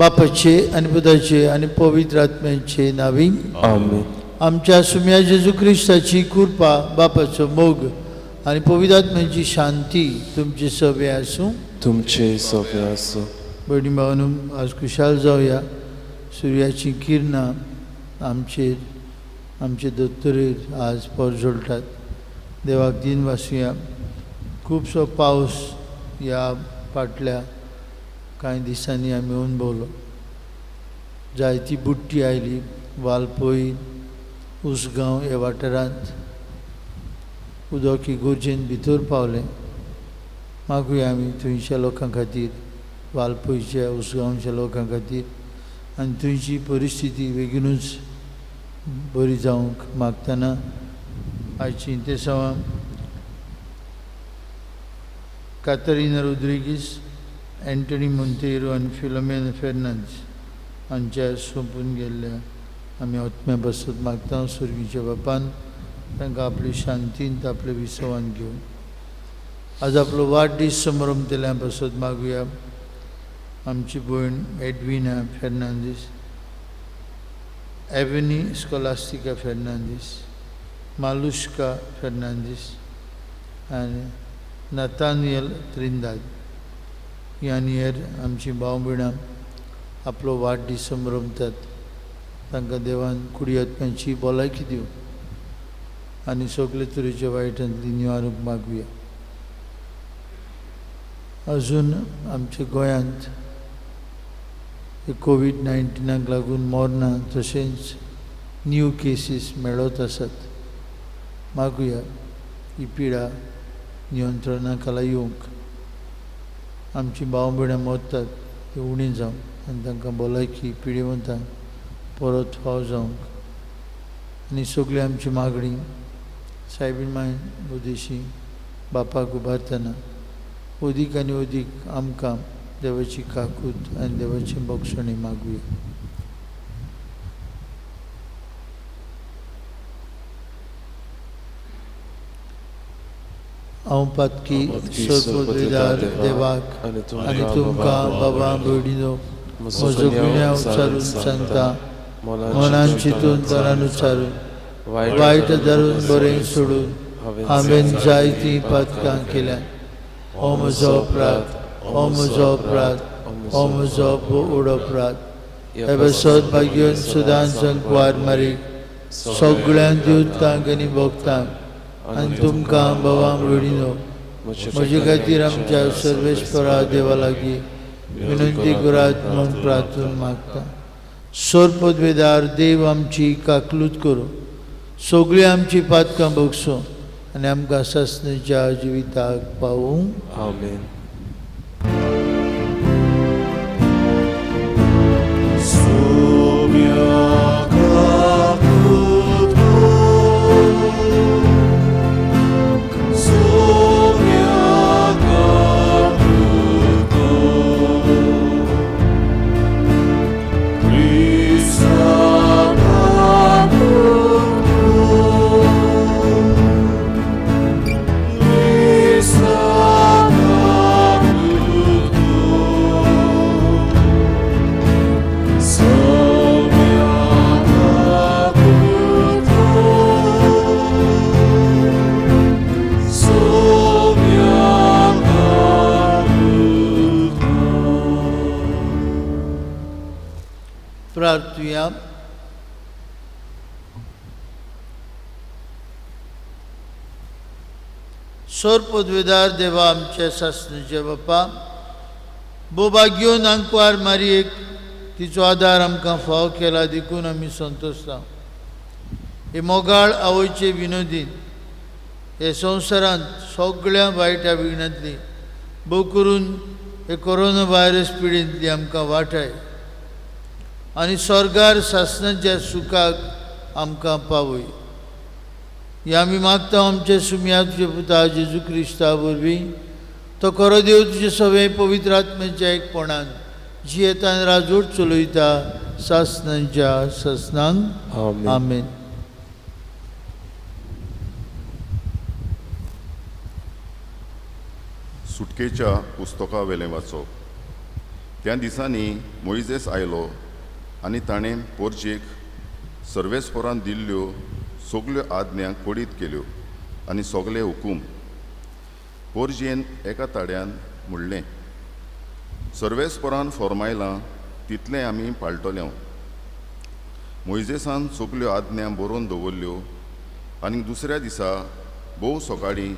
बापाचे आनी पुताचे आनी पवित्र आत्म्याचे नावी आमेन. आमच्या सुम्या जेजू क्रिस्ताची कृपा, बापाचो मोग आनी पवित्र आत्म्याची शांती तुमची सवे आसूं. तुमचे सवे आसूं. भयणी भावानू, आज खुशाल जावया. सुर्याची किरणां आमचेर, आमचे दोतोरेर आज परजळटात. देवाक दिन वासुया. खुबसो पावस ह्या फाटल्या कांय दिसांनी आमी अणभवलो. जायती बुडटी आयली वालपय, उसगांव ह्या वाठारांत. उदक इगोर्जेन भितर पावलें. मागुया आमी थंयच्या लोकां खातीर, वालपयच्या उसगांवच्या लोकां खातीर, आनी थंयची परिस्थिती बेगीनूच बरी जावंक मागतना आयची इंतेसांवां कातरीना रोद्रिगीस, एंटनी मोंतेiro आनी फिलोमेन फेर्नांदीस हांच्या सोंपून गेल्ल्या आमी आत्म्या बसत मागता. सुर्गीच्या बापान तांकां आपली शांतींत आपले विसवान घेवन आज आपलो वाडदीस समारंभ बसत मागुया. आमची भयण एडविना फेर्नांदीस, एवनी स्कॉलास्टिका फेर्नांदीस, मालुश्का फेर्नांदीस आनी नतानियल त्रिंदाद ही आनी हेर आमची भाव भयणां आपलो वाडदीस समरमतात. तांकां देवान कुडी आत्म्यांची भलायकी दिवं आनी सगळे तरेच्या वायटांतली निवारूंक मागुया. अजून आमच्या गोंयांत कोवीड 19 लागून मरणां तशेंच न्यू केसीस मेळत आसात. मागुया ही पिडा नियंत्रणा खाला येवंक. आमची भाव भयणां मरतात ती उणी जावंक आनी तांकां भलायकी पिडेवंतांक परत फाव जावंक. आनी सगळी आमची मागणी सायबीण माय उदेशी बापाक उबारतना अदीक आनी अदीक आमकां देवाची काकूत आनी देवाची बक्षणी मागुया. हांव पातकी सर्वपदवीदार देवाक आनी तुमकां बाबा भयणीनो म्हजो गुन्यांव उच्चारून सांगता. मनान चिंतून तरान उच्चारून वायट धरून बरें सोडून हांवें जायतीं पातकां केल्यात. हो म्हजो अपराध, हो म्हजो अपराध, हो म्हजो व्हड अपराध. हे बसत भाग्योन सुदान संकवार मारीक सगळ्यांक दिवतांक आनी भोगतांक आनी तुमकां बाबा भयणीनो म्हजे खातीर आमच्या सर्वेस्परा देवा लागीं विनंती करात म्हूण प्रार्थना मागता. सर्वपदवेदार देव आमची काकलूत करूं, सगळीं आमची पातकां भोगसूं आनी आमकां सासणेच्या जिविताक पावूं. आमेन. प्रार्थुया. सर्वपदवीदार देवा आमच्या सासणेचे बापा, बोभाग्योन आंकवार मारयेक तिचो आदार आमकां फाव केला देखून आमी संतोशता. हे मोगाळ आवयचे विनोदीन हे संवसारांत सगळ्या वायट विघ्नांतली भोव करून हे कोरोना व्हायरस पिडेंतली आमकां वाटाय आनी स्वर्गार सासणाच्या सुखाक आमकां पावय. हे आमी मागता आमच्या सुम्या तुजे पुता जेजू क्रिस्ता वरवीं. तो खरो देव तुजे सगळे पवित्र आत्म्याच्या एकपणान जियेतान राजवट चलयता सासणाच्या सासणांक. आमेन. सुटकेच्या पुस्तका वेलें वाचप. त्या दिसांनी मोयजेस आयलो आनी ताणें पोरजेक सर्वेस्पोरान दिल्ल्यो सगल्यो आज्ञा कोडीत केल्यो आनी सगले हुकूम. पोरजेन एका ताड्यान म्हणलें, सर्वेस्पोरान फॉर्मायलां तितलें आमी पाळटले. मोयजेसान सगल्यो आज्ञा बरोवन दवरल्यो आनी दुसऱ्या दिसा भोव सकाळीं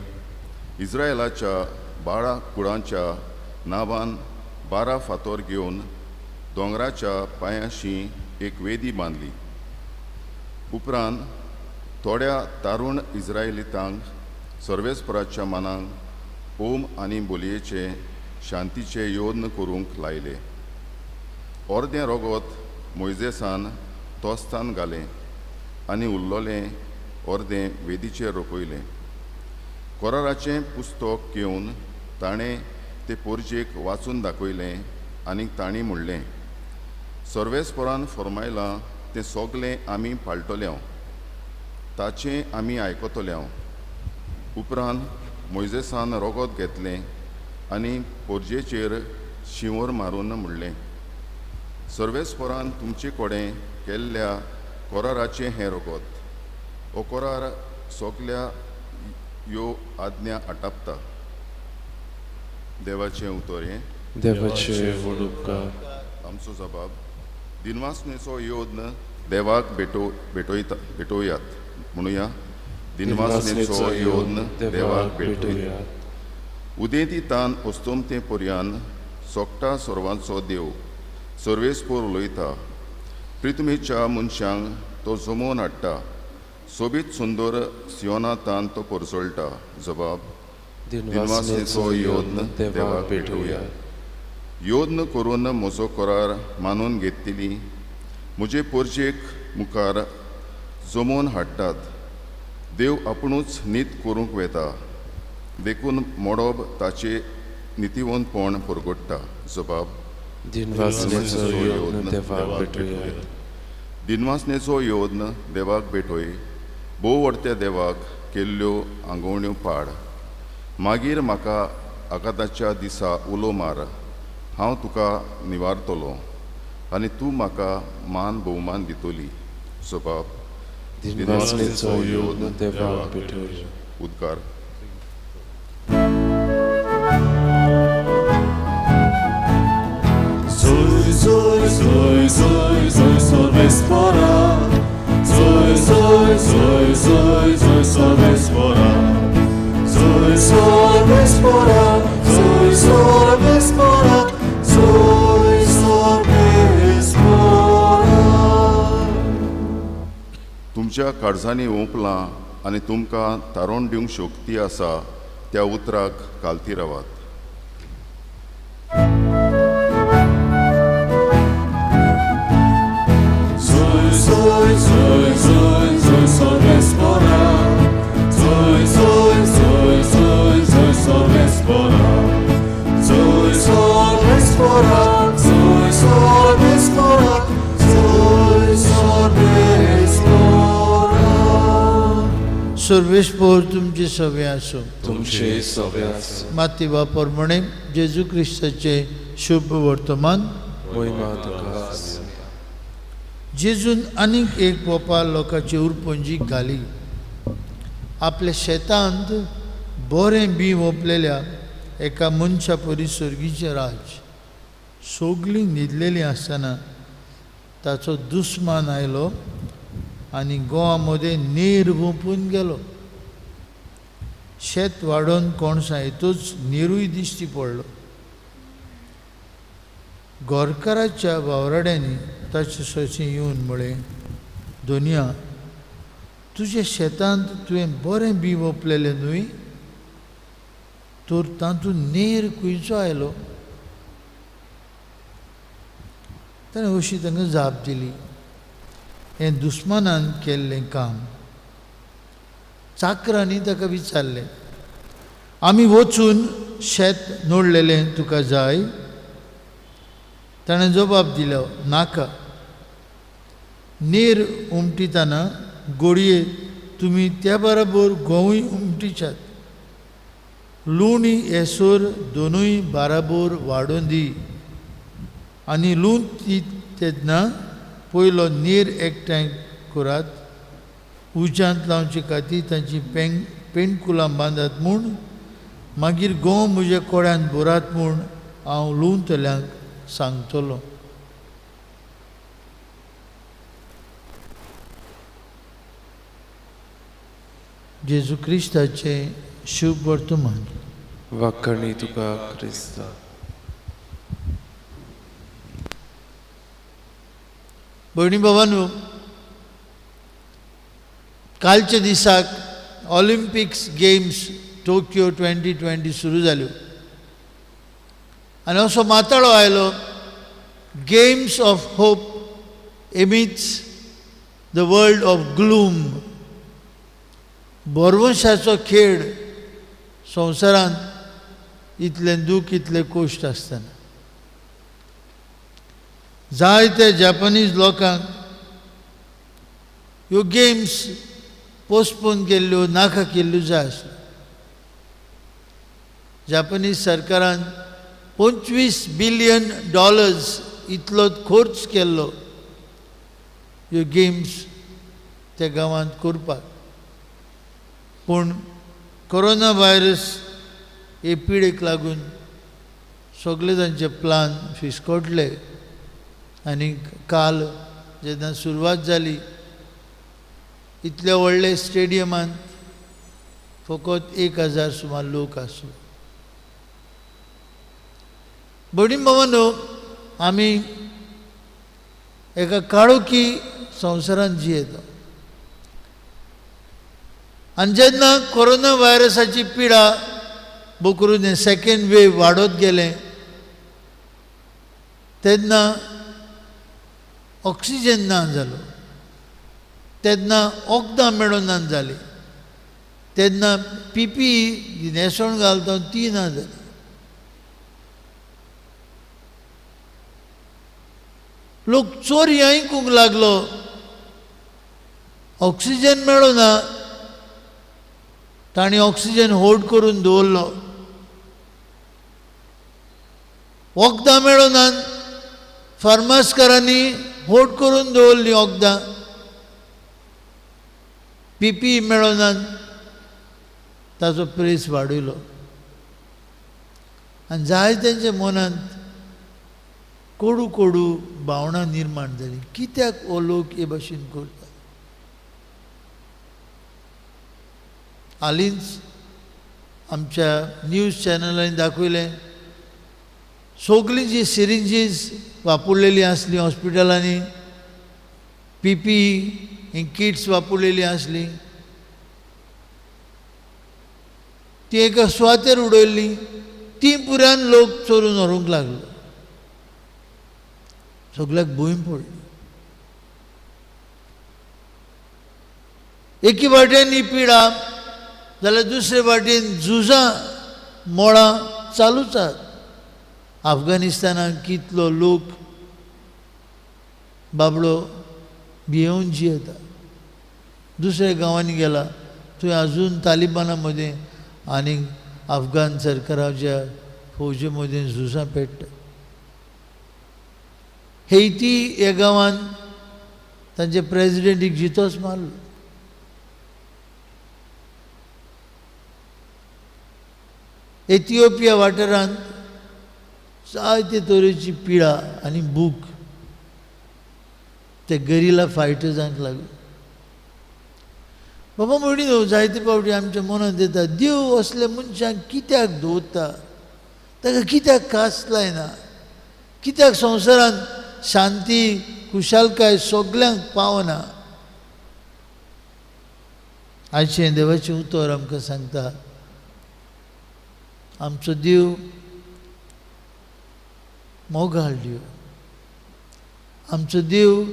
इस्रायलाच्या 12 कुळांच्या नांवान 12 फातोर घेवन दोंगराच्या पांयाशी एक वेदी बांदली. उपरांत थोड्या तारुण इस्रायलितांक सर्वेस्पराच्या मनांक ओम आनी बोलयेचे शांतीचे योद्न करूंक लायले. अर्दें रोगोत मोयजेसान तोस्तान घालें आनी उरलोलें अर्दें वेदीचेर रोखयलें. कोराराचें पुस्तक घेवन ताणें ते पोरजेक वाचून दाखयलें आनी तांणी म्हणलें, सर्वेस्परान फॉर्मायलां तें सगलें आमी पाळटले, ताचें आमी आयकतले. उपरांत मोयजेसान रोगोत घेतलें आनी पोरजेचेर शिंवर मारून म्हणलें, सर्वेस्परान तुमचे कडेन केल्ल्या कोराराचें हें रोगोत. हो कोरार सगल्या ह्यो आज्ञा आटापता. देवाचें उतर हें. देवाचे व्हड उपकार. आमचो जबाब दिनवासनेचो योद्न देवाक भेटोवयात. म्हणुया, दिनवासनेचो योद्न देवाक भेटोवया. उदेंती तान अस्तमते पर्यान सोकटा सर्वांचो देव सर्वेस्पोर उलयता. प्रितमेच्या मनशांक तो जमोवन हाडटा, सोबीत सुंदर सियोनातान तो परसळटा. जबाब दिनवासनेचो योद्न देवाक भेटोवया. योद्न करून म्हजो करार मानून घेतली म्हजे पोरजेक मुखार जमोवन हाडटात. देव आपुणूच नीत करूंक वेता, देखून मोडोब ताचे नितीवंतपण परगट्टा. जबाब दिनवासनेचो योद्न देवाक भेटोवया. दिनवासनेचो योद्न देवाक भेटोय. भोव व्हडत्या देवाक केल्ल्यो आंगवण्यो पाड. मागीर म्हाका आघाताच्या दिसा उलो मार, हांव तुका निवारतलो आनी तूं म्हाका मान भोवमान दितली. जबाब दिनवासनेचो योद्न देवाक भेटोवया. उद्गार. Zoy zoy zoy zoy zoy सर्वेस्परा, zoy zoy zoy zoy zoy सर्वेस्परा, zoy सर्वेस्परा, zoy सर्वेस्परा, zoy सर्वेस्परा. तुमच्या काळजांनी ओंपलां आनी तुमकां तारोण दिवंक शक्ती आसा त्या उतराक कालती रावात. Zoy zoy zoy zoy zoy सर्वेस्परा, zoy zoy zoy zoy zoy सर्वेस्परा, zoy सर्वेस्परा, zoy सर्वेस्परा, zoy सर्वेस्परा. सर्वेस्पोर तुमचे सवे आसूं. तुमचे सवे आसूं. माती प्रमाणे जेजू क्रिस्ताचे शुभ वर्तमान. महिमा तुका आसूं. जेजून आनीक एक पोपा लोकांची उरपंजी घाली. आपल्या शेतांत बरें बी वोंपलेल्या एका मनशा परी सर्गीचें राज. सगळीं न्हिदलेलीं आसतना ताचो दुस्मान आयलो आनी गोवा मदें नीर वोंपून गेलो. शेत वाडोवन कोणसां येतूच निरूय दिश्टी पडलो. गोरकाराच्या वावराड्यांनी ताचे सरशीं येवन म्हळें, दोनया, तुज्या शेतांत तुवें बरें बी वोंपलेलें न्हय, तर तातूंत नेर खंयचो आयलो? ताणें अशी तांकां जाप दिली, हें दुस्मानान केल्लें काम. चाकरांनी ताका विचारलें, आमी वचून शेत नोडलेलें तुका जाय? ताणें जबाब दिलो, नाका. नीर उमटितना गोडये तुमी त्या बराबर गोंवूय उमटीच्यात. लुणी येसर दोनूय बाराबोर वाडोवन दी. आनी लुंत तेन्ना पयलो नीर एकठांय करात, उज्यांत लावचे खातीर तांची पेंडकुलां बांदात म्हूण, मागीर गोंव म्हज्या कोड्यांत भरात म्हूण हांव लुंवतल्यांक सांगतलो. जेजू क्रिस्ताचें शुभ वर्तमान. वाखणी तुका क्रिस्ता. भयणी बाबांनो, कालच्या दिसाक ऑलिम्पिक्स गेम्स टोकियो 2020 सुरू जाल्यो आनी असो माताळो आयलो, games of hope amidst the world of gloom. भरवंशाचो खेळ संवसारांत इतलें दूख इतलें कश्ट आसतना जायते जापानीज लोकांक ह्यो गेम्स पोस्टपोन केल्ल्यो, नाका केल्ल्यो जाय आसल्यो. जापानीज सरकारान $25 बिलियन इतलो खर्च केल्लो ह्यो गेम्स त्या गांवांत करपाक. पूण कोरोना व्हायरस हे पिडेक लागून सगळे तांचे प्लान फिसकटले आनी काल जेन्ना सुरवात जाली इतल्या व्हडले स्टेडियमांत फकत 1000 सुमार लोक आसलो. भयणी भावांनो, आमी एका काळोखी संवसारांत जियेता आनी जेन्ना कोरोना व्हायरसाची पिडा बोकरून हें सेकेंड वेव वाडत गेलें तेन्ना ऑक्सिजन ना जालो, तेन्ना वखदां मेळना जालीं, तेन्ना पी पी ई न्हेसण घालता ती ना जाली. लोक चोरी आयकूंक लागलो, ऑक्सिजन मेळना, तांणी ऑक्सिजन होल्ड करून दवरलो. वखदां मेळना, फार्मासकारांनी होल्ड करून दवरलीं वखदां, पी पी मेळना, ताचो प्रेस वाडयलो आनी जाय तेंच्या मनांत कोडू कोडू भावनां निर्माण जाली, कित्याक हो लोक हे भाशेन करता. हालींच आमच्या न्यूज चॅनलांनी दाखयलें, सगळीं जी सिरिंजीस वापरलेली आसली हॉस्पिटलांनी, पी पी ही किट्स वापरलेली आसली, ती एका सुवातेर उडयल्ली, ती पुरान लोक चोरून व्हरूंक लागलो, सगळ्याक भंय पडली. एकी वाटेन ही पिडा जाल्यार दुसरे वाटेन झुजां मोळां चालूच आसात. अफगाणिस्तानाक कितलो लोक बाबडो भियेवन जियेता, दुसऱ्या गांवांनी गेला थंय अजून तालिबाना मदें आनी अफगान सरकाराच्या फौजे मदें झुजां पेट्टा. हेती ह्या गांवांत तांचे प्रेजिडेंटीक जितोच मारलो. एथिओपिया वाठारांत जायते तरेची पिडा आनी भूक ते गरिला फायटर्सांक लागली. बाबा म्हणी न्हू, जायते फावटी आमच्या मनांत येता, देव असल्या मनशांक कित्याक दवरता, ताका कित्याक कास लायना, कित्याक संवसारांत शांती खुशालकाय सगल्यांक पावना. आयचें देवाचें उतर आमकां सांगता, आमचो देव मोगाळ देव, आमचो देव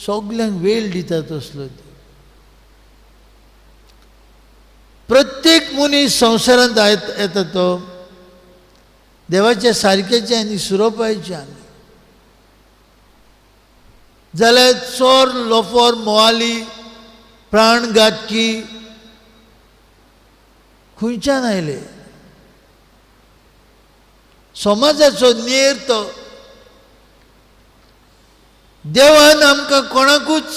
सगल्यांक वेळ दिता तसलो. प्रत्येक मनीस संवसारांत येता तो देवाच्या सारकेचे आनी सुरोपायचे. आमी जाल्यार चोर, लोफोर, मोवाली, प्राणघातकी खंयच्यान आयले? समाजाचो नेर तो. देवान आमकां कोणाकूच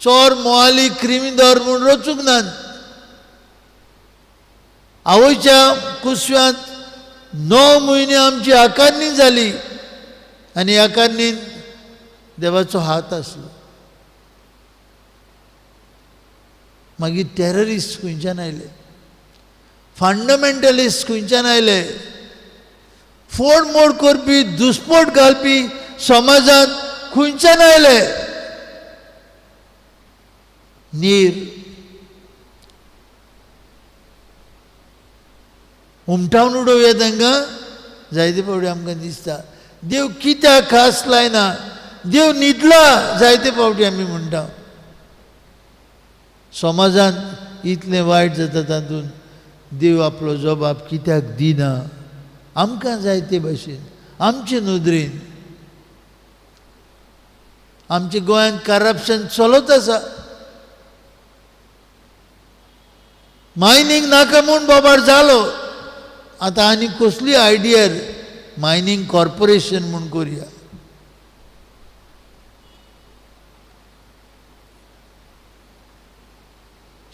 चोर मोवाली क्रिमिदोर म्हूण रचूंक नात. आवयच्या कुसव्यांत 9 म्हयने आमची आकारणी जाली आनी आकारणीन देवाचो हात आसलो. मागीर टेररिस्ट खंयच्यान आयले, फंडामेंटलिस्ट खंयच्यान आयले, फोडमोड करपी दुस्पोट घालपी समाजांत खंयच्यान आयले. नीर उमटावन उडोवया तांकां. जायते फावटी आमकां दिसता देव कित्याक खास लायना, देव न्हिदला जायते फावटी आमी म्हणटा. समाजांत इतलें वायट जाता तातूंत देव आपलो जबाब कित्याक दिना आमकां जायते भाशेन आमचे नदरेन. आमच्या गोंयांत करप्शन चलत आसा. मायनींग नाका म्हूण बोबार जालो, आतां आनी कसली आयडियर मायनींग कॉर्पोरेशन म्हूण करुया.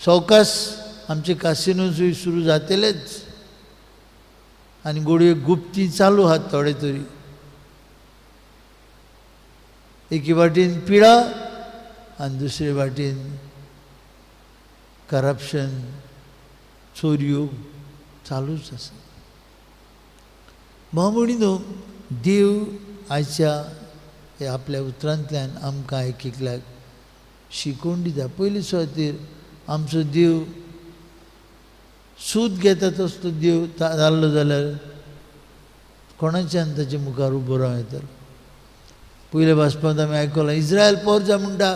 सवकास आमचे कासिनोजूय सुरू जातलेच आनी गोडये गुप्ती चालू आहात थोडे तरी. एके वाटेन पिडा आनी दुसरे वाटेन करप्शन चोरयो चालूच आसा. भाव भयणीनो, देव आयच्या ह्या आपल्या उतरांतल्यान आमकां एक एकल्याक शिकोवन दिता. पयले सुवातेर आमचो देव सूद घेता तसलो देव जाल्लो जाल्यार कोणाच्यान ताचे मुखार उबो रावं येतलो. पयल्या भासपांत आमी आयकलां इस्रायल पोरजा म्हणटा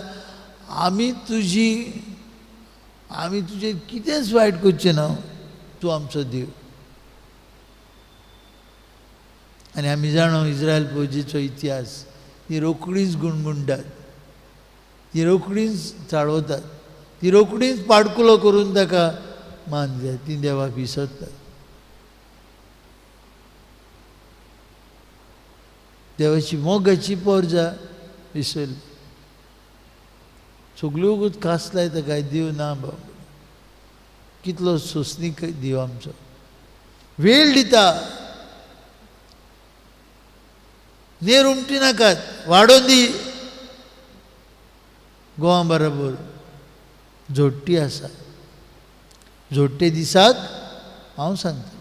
आमी तुजें कितेंच वायट करचें ना, तूं आमचो देव. आनी आमी जाणा इस्रायल पोरजेचो इतिहास, ती रोखडीच गुणगुणटात, ती रोखडीच चाळवतात, ती रोखडीच पाडकुलो करून ताका मान जाय, ती देवाक विसरतात. देवाची मोगाची पोरजा विसरली. सगल्योच खास लायता काय देव ना बाबा, कितलो सोंसणीक देव आमचो. वेळ दिता, नेर उमटी नाकात, वाडोवन दी. गोवा बरोबर जोडटी आसा, जोडटे दिसाक हांव सांगता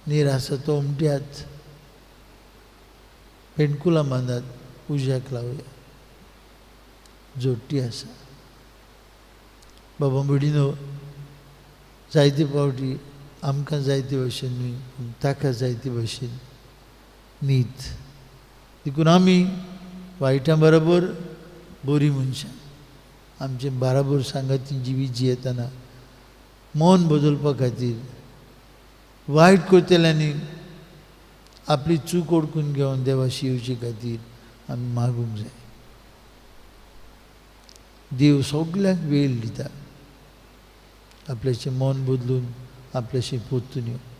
नीर आसा तो उमट्यात, पेंडकुलां बांदात, उज्याक लावया, जोडटी आसा. बाबा भयणीनो, जायते फावटी आमकां जायते भशेन न्हय पूण ताका जायते भशेन न्हीद. देखून आमी वायटां बरोबर बरीं मनशां आमचे बराबर सांगाती जिवीत जियेतना मन बदलपा खातीर वायट करतल्यांनी आपली चूक ओडकून घेवन देवाशी येवचे खातीर आमी मागूंक जाय. देव सगल्यांक वेळ दिता आपल्याचें मन बदलून आपल्याशी परतून येवंक.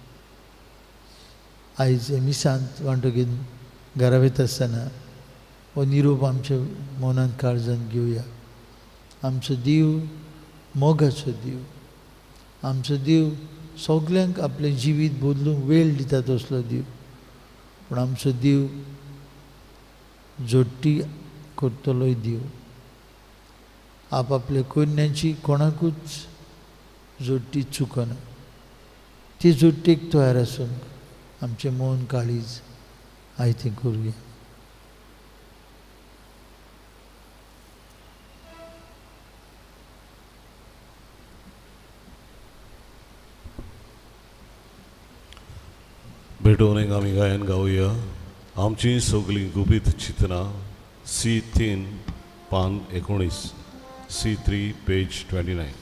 आयज मिसांत वांटो घेवन घरा वयता आसतना हो निरोप आमच्या मनांत काळजांत घेवया. आमचो देव मोगाचो देव, आमचो देव सगल्यांक आपलें जिवीत बदलूंक वेळ दिता तसलो देव. पूण आमचो देव जोडटी करतलोय देव. आपआपल्या कोन्यांची कोणाकूच जोडटी चुकना, ती जोडटेक तयार आसूंक आमचें मन काळीज आयतें करुया. भेटोवन एक आमी गायन गावया. आमची सगळीं गुपीत चिंतना C3 पान 19, C3 page 29.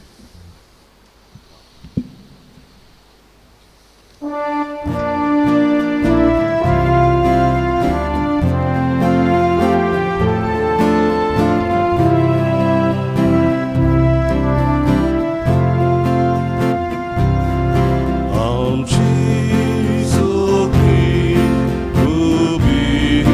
आमची सगळीं गुपीत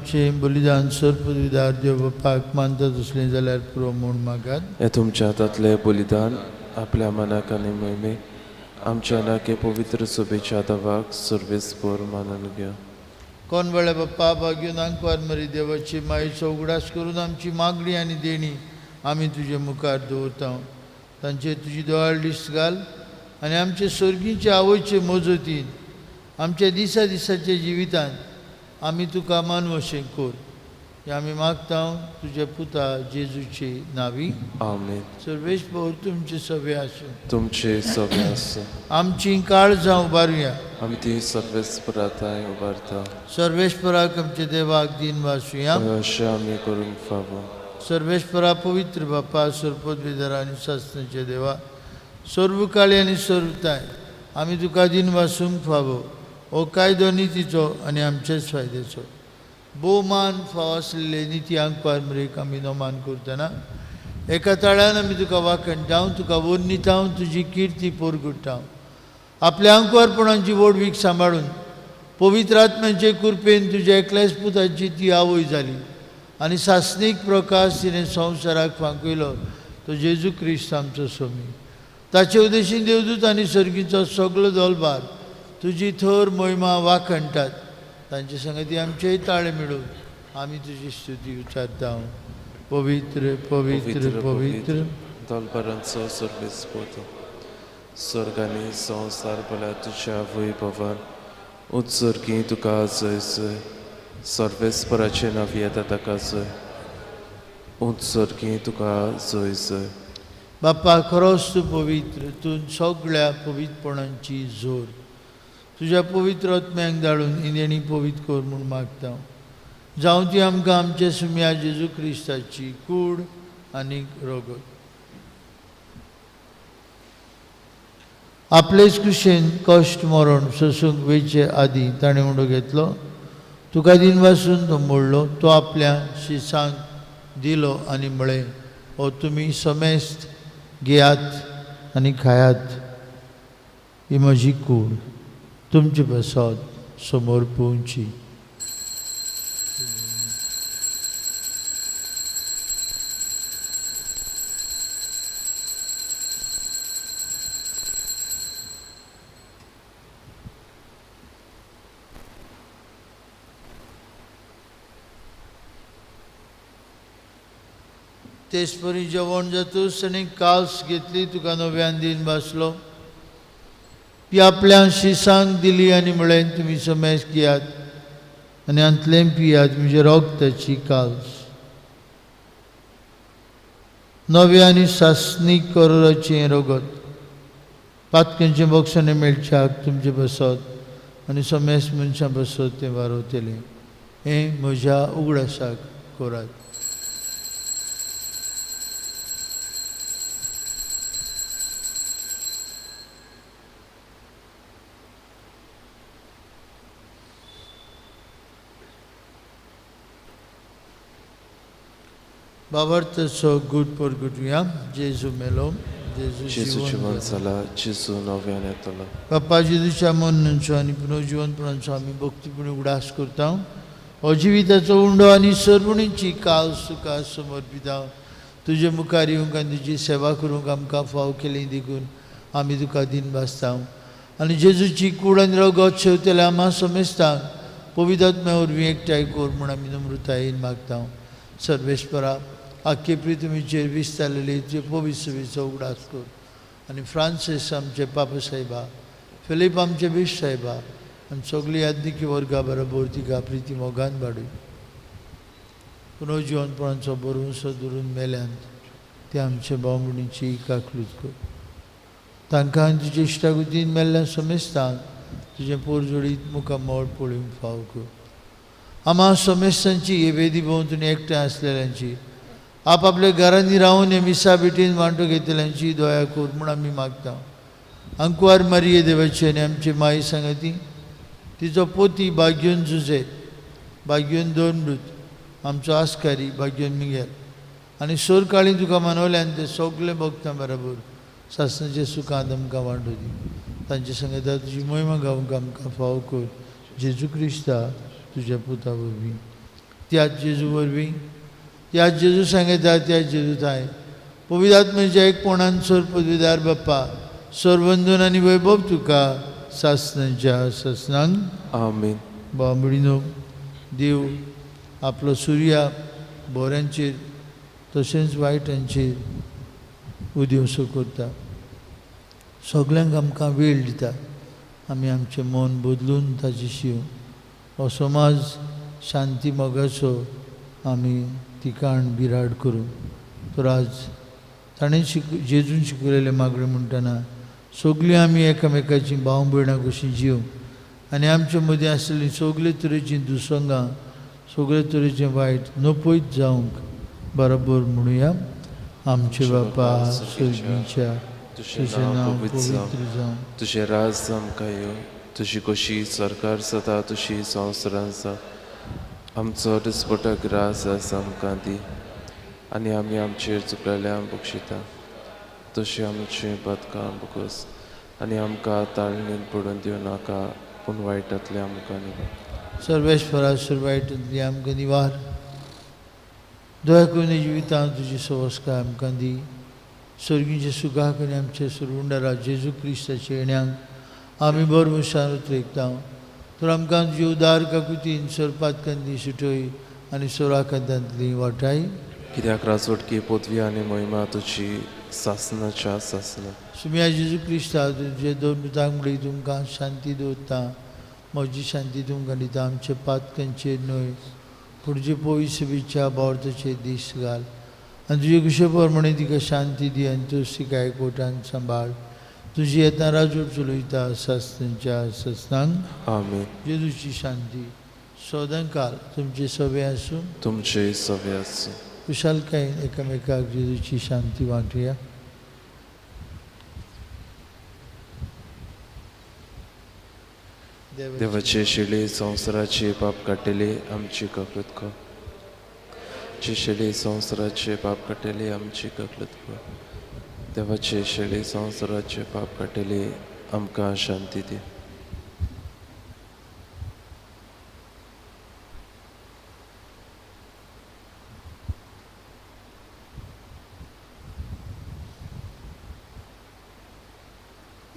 आमचें बलिदान सर्पविदार देव बापाक मानता तसलें जाल्यार पुरो म्हूण मागात. हें तुमच्या हातांतलें बलिदान आपल्या मनाक आनी मोहिमेक आमच्या नाके पवित्र सभेच्या दवाक सर्वेस्पर मानून घ्या. कोण वेळा बाप्पा बागीन आंकवार मरी देवाची मायेचो उगडास करून आमची मागणी आनी देणी आमी तुजे मुखार दवरता. तांचे तुजी दोळां दिश्ट घाल आनी आमचे स्वर्गीचे आवयचे मजतीन आमच्या दिसा दिसाच्या जिवितांत आमी तुका मानवशें कर. हें आमी मागता तुज्या पुता जेजूचे नांवी. आमेन. सर्वेस्पर तुमचे सगळे आसूं. तुमचे सगळे आसूं. आमची काळजां उबारुया. आमी ती सर्वेस्पराताय उबारता. सर्वेस्पराक आमच्या देवाक दिन वासुया. अशें आमी करूंक फावो. सर्वेस्परा पवित्र बापा सर्पद्विधर आनी सासणाचे देवा सर्व काळी आनी सर्वताय आमी तुका दिन वासूंक फावो. हो कायदो नितीचो आनी आमचेच फायद्याचो भोवमान फावो आसलेले निती आंकवार मरेक आमी नोमान करतना एका ताळ्यान आमी तुका वाखणटा, तुका वर्णिता, तुजी किर्ती पोरगुट्टा. आपल्या आंकवारपणाची व्हडवीक सांबाळून पवित्र आत्म्याचे कृपेन तुज्या एकल्याच पुताची ती आवय जाली आनी सासणीक प्रकाश तिणें संवसाराक फांकयलो तो जेजू क्रिस्त आमचो स्वामी. ताचे उद्देशीन देवदूत आनी सर्गीचो सगलो दोलबार तुजी थर मोहिमा वाखणटात. तांचे संगती आमचेय ताळे मेळून आमी तुजी स्तुती उच्चारता. पवित्र पवित्र पवित्र दोलबारांचो सर्वेस्पर स्वर्गांनी संवसार भल्या तुज्या वैभवान उत्सर्गी तुका जय जय. सर्वेस्पराचें नांव येता ताका जय. उत्सर्गी तुका जय जय. बापा खरोच तूं पवित्र, तूं सगळ्या पवित्रपणांची जोर. तुज्या पवित्र आत्म्याक धाडून इंदेणी पवित्र कर म्हूण मागता. जावं ती आमकां आमच्या सुम्या जेजू क्रिस्ताची कूड आनी रगत. आपलेच कुशेन कश्ट मरण सोसूंक वयचे आदीं ताणें उंडो घेतलो, तुका दिन वासून तो मोडलो, तो आपल्या शिसांक दिलो आनी म्हळें, हो तुमी समेस्त घेयात आनी खायात, ही म्हजी कूड तुमचे पासत समोर पोवची. तेच परी जेवण जातूच आनी कास घेतली, तुका नव्यान दिन भासलो, ती आपल्या शिसांक दिली आनी म्हळें, तुमी समेज घेयात आनी हांतलें पियात, म्हणजे रगताची कास, नव्या आनी सासणीक करोराचें रगत, पातक्यांचें बक्षाणें मेळच्याक तुमचे बसत आनी समेज मनशां बसत तें वारवतलें. हें म्हज्या उगडासाक करात. बाबर्थचो गुड परगुटया. जेजू मेलो, जेजू जिवन जाला, जेजू नव्यान येतलो. बाप्पा जेजूच्या मरणाचो आनी पुनर्जिवनपणाचो आमी भक्तीपणी उगडास करता. हो जिविताचो उंडो आनी सर्वणीची काल तुका समर्पिता. तुजे मुखार येवंक आनी तुजी सेवा करूंक आमकां फाव केली देखून आमी तुका दिन भासता. आनी जेजूची कूड आनी रगत शेवतल्या आमा समेस्तांक पवित्र आत्म्या वरवीं एकठांय कर म्हूण आमी नम्रतायेन मागता. सर्वेस्परा आख्खे पृथ्वीचेर विस्तारलेली तुजे पवित्र सभेचो उगडास कर आनी फ्रांसीस आमचे पापा साहेबा, फिलीप आमचे बीश साहेबा आनी सगळी याज्ञिकी वर्गा बरोबर तिका प्रिती मोगान वाडय. पुनर्जिवनपणाचो भरवंसो धरून मेल्यान ते आमचे भावभयणीची काकलूत कर. तांकां आनी तुजे इश्टागतीन मेल्ल्या समेस्तांक तुजें पोरजोडीत मुखामळ पळोवंक फाव कर. आमा समेस्तांची हे वेदी भोंवतणी एकठांय आसलेल्यांची, आपापल्या घरांनी रावन हे मिसा भेटीन वांटो घेतल्यांची दया कर म्हूण आमी मागता. आंकवार मारिये देवाची आनी आमची माई सांगती, तिचो पोती बाग्योन जुजे, बाग्योन दोन आमचो आस्कारी बाग्योन मिगेल आनी सोरकाळी तुका मानवल्यान ते सगळे भक्तां बरोबर सासणाचे सुखांत आमकां वांटो दी. तांचे संगता तुजी मोहिमा गावंक आमकां फाव कर. जेजू क्रिस्ता तुज्या पुता वरवीं. त्याच जेजू वरवीं, त्याच जेजू सांगता, त्याच जेजू थांय पवित्र आत्म्याच्या एकपणान सर पदवीदार बाप्पा सरवंदन आनी वैभव तुका सासनाच्या सासनांक. आमेन. बाबडीनो, देव आपलो सुर्या बोऱ्यांचेर तशेंच वायटांचेर उदेवसो करता. सगल्यांक आमकां वेळ दिता. आमी आमचें मन बदलून ताची शिव हो समाज शांती मोगाचो आमी तिकाण बिराड करूं. तर आज ताणें जेजून शिकयलेलें मागणें म्हणटना सगळीं आमी एकामेकाचीं भाव भयणां कशीं जीव आनी आमचे मदीं आसलेलीं सगळे तरेचीं दुसंगां, सगळे तरेचें वायट नपयत जावंक बरोबर म्हणुया. आमचे बापा सर्गीच्या, तुजें नांव पवित्र जावं, तुजें राज आमकां येवं, तुजी कशी सरकार जाता तुजी संवसारांत जावं. आमचो दिसपटो ग्रास आस आमकां दी आनी आमी आमचेर चुकलेल्यांक बक्षिता तशी आमची पदकां बकोस आनी आमकां ताळणीन पडून दिवं नाका, पूण वायटांतलें आमकां निवार. सर्वेश्वरा, वायटांतली आमकां निवार. दया करून जिवितांत तुजी सवस्काय आमकां दी. सर्गीच्या सुखाक आनी आमच्या सुरवुंडारा जेजू क्रिस्ताच्या येण्याक आमी बरभशान उतरेकता. तर आमकां तुजी उदार काकुतीन सरपातकांतली सुटय आनी सोराकांतांतली वाटाय. कित्याक राजवटकी पदवी आनी महिमा तुजी सासनाच्या सासना. सुम्या जेजू क्रिस्ता, तुजे दोन दुतांक म्हणली तुमकां शांती दवरता, म्हजी शांती तुमकां दिता. आमच्या पातकांचेर न्हय पूण जे पयस बावर्थाचेर दीस घाल आनी तुजे कुशे प्रमाणे तिका शांती दी आनी तूं तिका एकवटान सांबाळ. तुजी येतना राजवट चलयता सासनाच्या सासनांक. आमेन. जेजूची शांती सदांकाल तुमचे सवे आसूं, तुमचे सवे आसूं. खुशालकायेन एकामेकाक जेजूची शांती वांटुया. देवाचे शिले संवसाराचे पाप काडटले आमची ककलत कर. जे शेले संवसाराचे पाप काडटले आमची ककलत कर. देवाचे शेले संवसाराचे पाप काडटले आमकां शांती दी.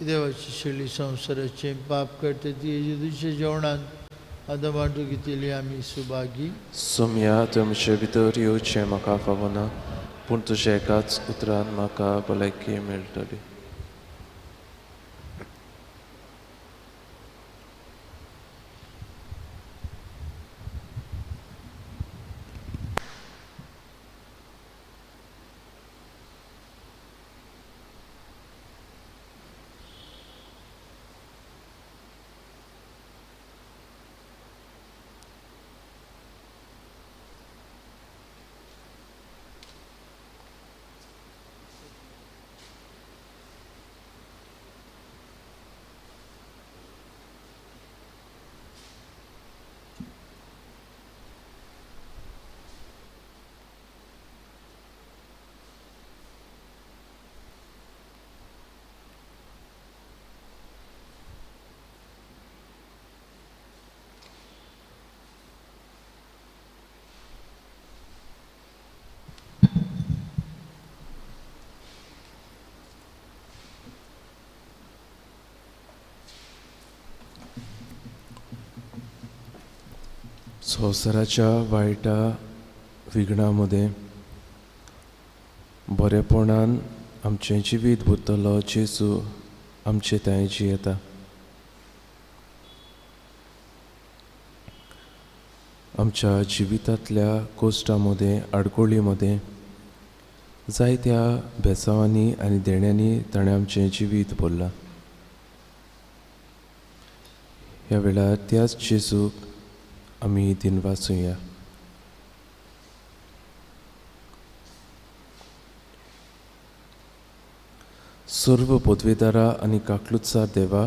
देवाची शेली संवसाराचे पाप काडटा ती जेजूच्या जेवणांत आतां वांटू घेतली आमी सुभागी. सोम्या, तुमचे भितर येवचें म्हाका फावना, पूण तुज्या एकाच उतरान म्हाका भलायकी मेळटली. संवसाराच्या वायटा विघ्ना मदें बरेपणान आमचें जिवीत भरतलो जेजू आमचे थंय जियेता. आमच्या जिवितांतल्या कोश्टा मदें, आडकोळी मदें, जायत्या बेसांवांनी आनी देण्यांनी ताणें आमचें जिवीत भरलां. ह्या वेळार त्याच जेजूक आमी दिनवासुया. सर्व पदवेदारा आनी काकलुत्सार देवा,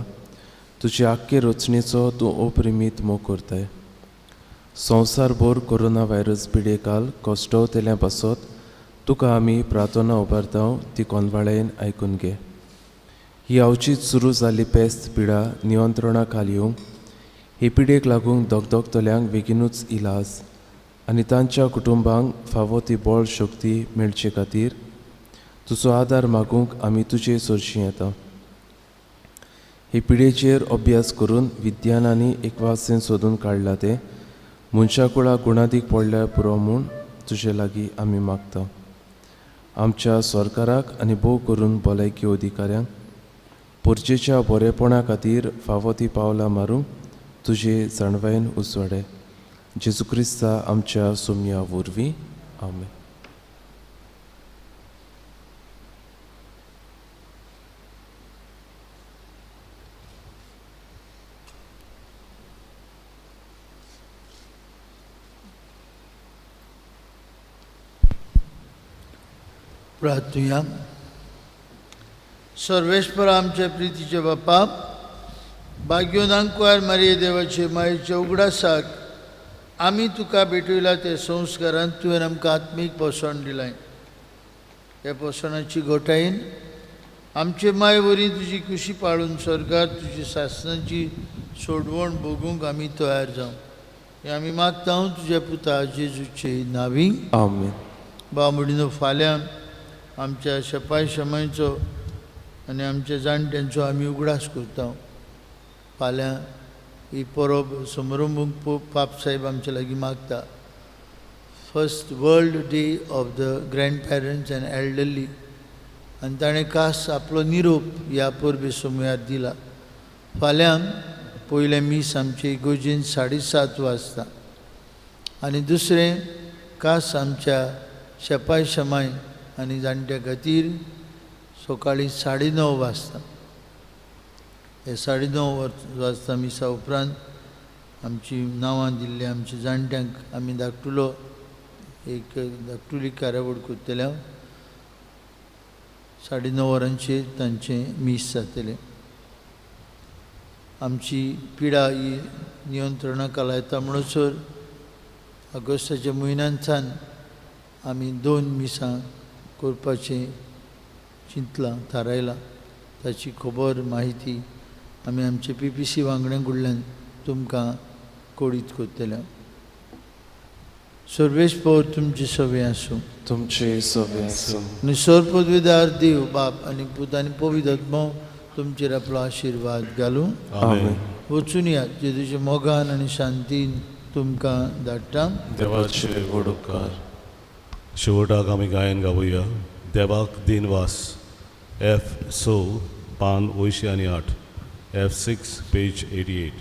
तुजे आख्खे रचणेचो तूं अपरिमीत मोग करताय. संवसारभर कोरोना व्हायरस पिडेकाल कश्टवतेल्या पासत तुका आमी प्रार्थना उबारता, ती कोनवाळेन आयकून घे. ही अवचीत सुरू जाल्ली पेस्त पिडा नियंत्रणा खाल येवंक, हे पिडेक लागून दगदगतल्यांक बेगीनूच इलाज आनी तांच्या कुटुंबांक फावो ती बळ शक्ती मेळचे खातीर तुजो आदार मागूंक आमी तुजे सरशीं येता. हे पिडेचेर अभ्यास करून विज्ञानांनी एक वासीन सोदून काडला तें मनशाकुळा गुणादीक पडल्यार पुरो म्हूण तुजे लागीं आमी मागता. आमच्या सरकाराक आनी भोव करून भलायकी अधिकाऱ्यांक पोरचेच्या बरेपणा खातीर फावो ती पावलां मारूंक तुजे जाणवायेन उजवाडे. जेजू क्रिस्ता आमच्या सोमया वरवीं, आमेन. प्रार्थुया. सर्वेश्वर आमच्या प्रितीचे बापा, भाग्योनांकुवार मारिये देवाचे मायेच्या उगडासाक आमी तुका भेटयला ते संस्कारान तुवें आमकां आत्मीक पोसण दिलाय. ह्या पोसणाची गोठायेन आमचे माय वरी तुजी कुशी पाळून स्वर्गार तुजी सासनाची सोडवण भोगूंक आमी तयार जावं हें आमी मागता तुज्या पुता जेजूचे नांवी, आमेन. बामडिनो, फाल्यां आमच्या शेपाय शमायचो आनी आमच्या जाणट्यांचो आमी उगडास करता. फाल्यां ही परब समारंभूंक पाप साहेब आमचे लागीं मागता. First world day of the grandparents and elderly, आनी ताणें खास आपलो निरोप ह्या परबे समयार दिला. फाल्यां पयलें मीस आमचे इगोर्जेन 7:30 वाजता आनी दुसरें खास आमच्या शेपाय शमाय आनी जाणट्या खातीर सकाळीं 9:30 वाजता. हे 9:30 वाजता मिसा उपरांत आमची नांवां दिल्ली आमच्या जाणट्यांक आमी धाकटुलो एक धाकटुली कार्यावळ करतले. 9:30 वरांचेर तांचें मीस जातलें. आमची पिडा ही नियंत्रणा खाला येता म्हणसर ऑगस्टाच्या म्हयन्यान आमी 2 मिसां करपाचें चिंतलां, थारायलां. ताची खबर म्हायती आमी आमचे PPC वांगड्यां कडल्यान तुमकां कळीत करतले. सर्वेस्पर तुमचे सवे आसूं. तुमचे सवे आसूं. आनी सर्वपदवीदार देव बाप आनी पूत आनी पवित्र आत्मो तुमचेर आपलो आशिर्वाद घालूं. आमेन. वचून यात जेजूच्या मोगान आनी शांतीन तुमकां धाडटा. देवाचे व्हड उपकार. शेवटाक आमी गायन गावया देवाक दिनवास, F 6 पान 88, F6 page 88.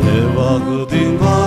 देवाक दिनवास.